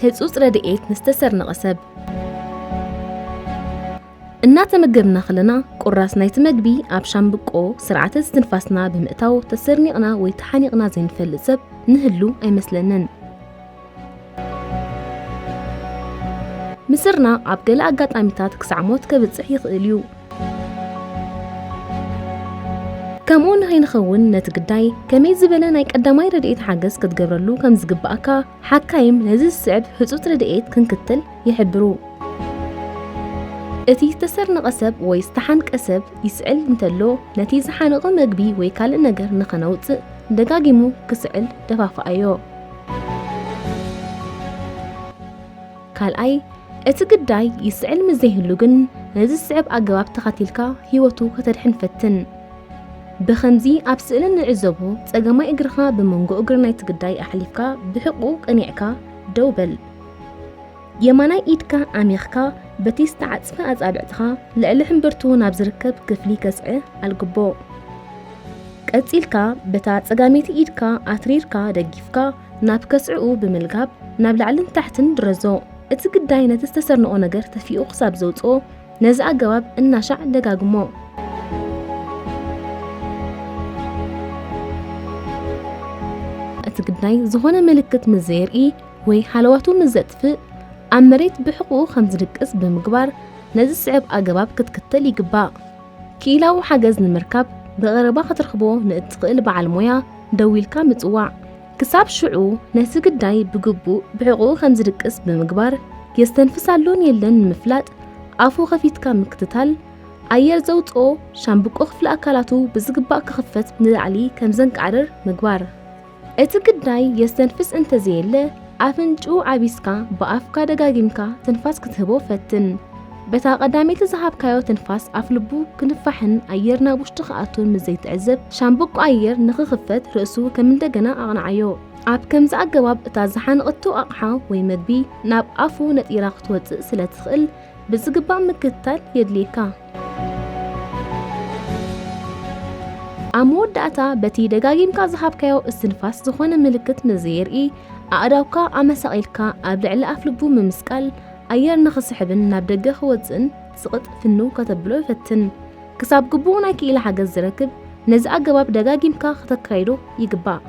ህጹጽ ረድኤት ንዝተሰርነቐ ሰብ። እናተመገብና ከለና፣ ቁራስ ናይቲ መግቢ ኣብ ሻምብቆ ስርዓተ ትንፋስና ብምእታው፣ ተሰርኒቕና ወይ ተሓኒቕና ዘይንፈልጥ ሰብ ንህሉ ኣይመስለንን። ምስርናቕ ኣብ ገለ ኣጋጣሚታት ክሳዕ ሞት ከብጽሕ ይኽእል እዩ። ከምኡ ንኸይንኸውን፣ ነቲ ግዳይ ከመይ ዝበለ ናይ ቀዳማይ ረድኤት ሓገዝ ክትገብረሉ ከም ዝግብኣካ፣ ሓካይም ነዚ ዝስዕብ ህጹጽ ረድኤት ክንክተል ይሕብሩ። እቲ ዝተሰርነቐ ሰብ ወይ ዝተሓንቀ ሰብ ይስዕል እንተሎ፣ ነቲ ዝሓነቐ መግቢ ወይ ካልእ ነገር ንኸነውጽእ ደጋጊሙ ክስዕል ደፋፍኣዮ። ካልኣይ፣ እቲ ግዳይ ይስዕል ምስ ዘይህሉ ግን፣ ነዚ ዝስዕብ ኣገባብ ተኸቲልካ ህይወቱ ከተድሕን ፈትን። ብኸምዚ ኣብ ስእሊ ንዕዘቦ፣ ጸጋማይ እግርኻ ብመንጎ እግሪ ናይቲ ግዳይ ኣሕሊፍካ ብሕቑኡ ቀኒዕካ ደው በል። የማናይ ኢድካ ዓሚኽካ በቲ ዝተዓጽፈ ኣጻብዕትኻ ልዕሊ ሕምብርቱ ናብ ዝርከብ ክፍሊ ከስዐ ኣልግቦ። ቀጺልካ በታ ጸጋመይቲ ኢድካ ኣትሪርካ ደጊፍካ ናብ ከስዕኡ ብምልጋብ ናብ ላዕልን ታሕትን ድረዞ። እቲ ግዳይ ነቲ ዝተሰርነቖ ነገር ተፊኡ ክሳብ ዘውጽኦ ነዚ ኣገባብ እናሻዕ ደጋግሞ። እቲ ግዳይ ዝኾነ ምልክት ምስ ዘየርኢ ወይ ሃለዋቱ ምስ ዘጥፍእ፣ ኣብ መሬት ብሕቑኡ ከም ዝድቅስ ብምግባር ነዚ ዝስዕብ ኣገባብ ክትክተል ይግባእ። ክኢላዊ ሓገዝ ንምርካብ ብቐረባ ክትረኽቦ ንእትኽእል በዓል ሞያ ደዊልካ ምጽዋዕ። ክሳብ ሽዑ ነቲ ግዳይ ብግቡእ ብሕቑኡ ከም ዝድቅስ ብምግባር፣ የስተንፍስ ኣሎን የለን ንምፍላጥ ኣፉ ከፊትካ ምክትታል፣ ኣየር ዘውጽኦ ሻምብቆ ክፍሊ ኣካላቱ ብዝግባእ ክኽፈት ንላዕሊ ከም ዘንቃዕርር ምግባር። እቲ ግዳይ የስተንፍስ እንተዘየለ፣ ኣፍንጭኡ ዓቢስካ ብኣፍካ ደጋጊምካ ትንፋስ ክትህቦ ፈትን። በታ ቀዳመይቲ ዝሃብካዮ ትንፋስ ኣፍልቡ ክንፋሕን ኣየር ናብ ውሽጢ ክኣቱን ምስ ዘይትዕዘብ፣ ሻምብቆ ኣየር ንኽኽፈት ርእሱ ከም እንደገና ኣቕንዓዮ። ኣብ ከምዚ ኣገባብ እታ ዝሓነቐቶ ኣቕሓ ወይ መግቢ ናብ ኣፉ ነጢራ ክትወጽእ ስለ ትኽእል፣ ብዝግባእ ምክትታል የድልየካ። ኣብ መወዳእታ፣ በቲ ደጋጊምካ ዝሃብካዮ እስትንፋስ ዝኾነ ምልክት ምስ ዘየርኢ፣ ኣእዳውካ ኣመሳቒልካ ኣብ ልዕሊ ኣፍልቡ ምምስቃል፣ ኣየር ንኽስሕብን ናብ ደገ ክወጽእን ስቕጥ ፍንው ከተብሎ ፈትን። ክሳብ ግቡእ ናይ ክኢላ ሓገዝ ዝረክብ፣ ነዚ ኣገባብ ደጋጊምካ ከተካይዶ ይግባእ።